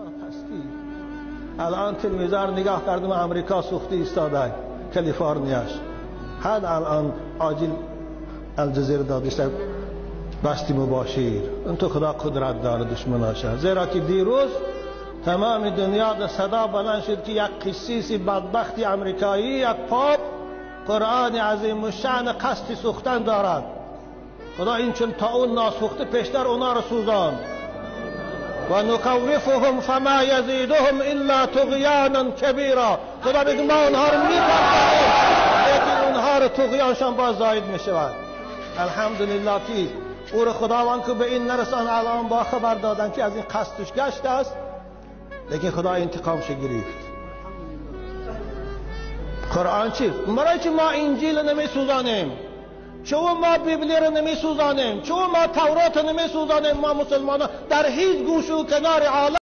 پستی. الان تلویزیون نگاه کردم، امریکا سوخته ایستاده، کالیفرنیاش. حد الان عاجل الجزیره داده بستی مباشر. اون تو خدا قدرت داره دشمناشه. زیرا که دیروز تمام دنیا در صدا بلند شد که یک قسیس بدبخت امریکایی، یک پاپ، قرآن عظیم الشأن قصد سوختن دارد. خدا این چون تا اون ناسوخته پیشتر اونا را سوزاند. و نخوفهم فما یزیدهم الا طغیانا کبیرا. خدا میگه ما اونها رو می‌پرستیم، لیکن اونها رو طغیانشان باز زاید میشود. الحمدلله که او رو خداوند که به این نرسان، الان با خبر دادن که از این قصدش گشت است، لیکن خدا انتقامش گرفت. قرآن چی؟ برای چی ما انجیل نمی سوزانیم؟ چون ما بیبلی رو نمی سوزانیم؟ چون ما تورات نمی سوزانیم؟ ما مسلمان در هیچ گوش و کنار عالم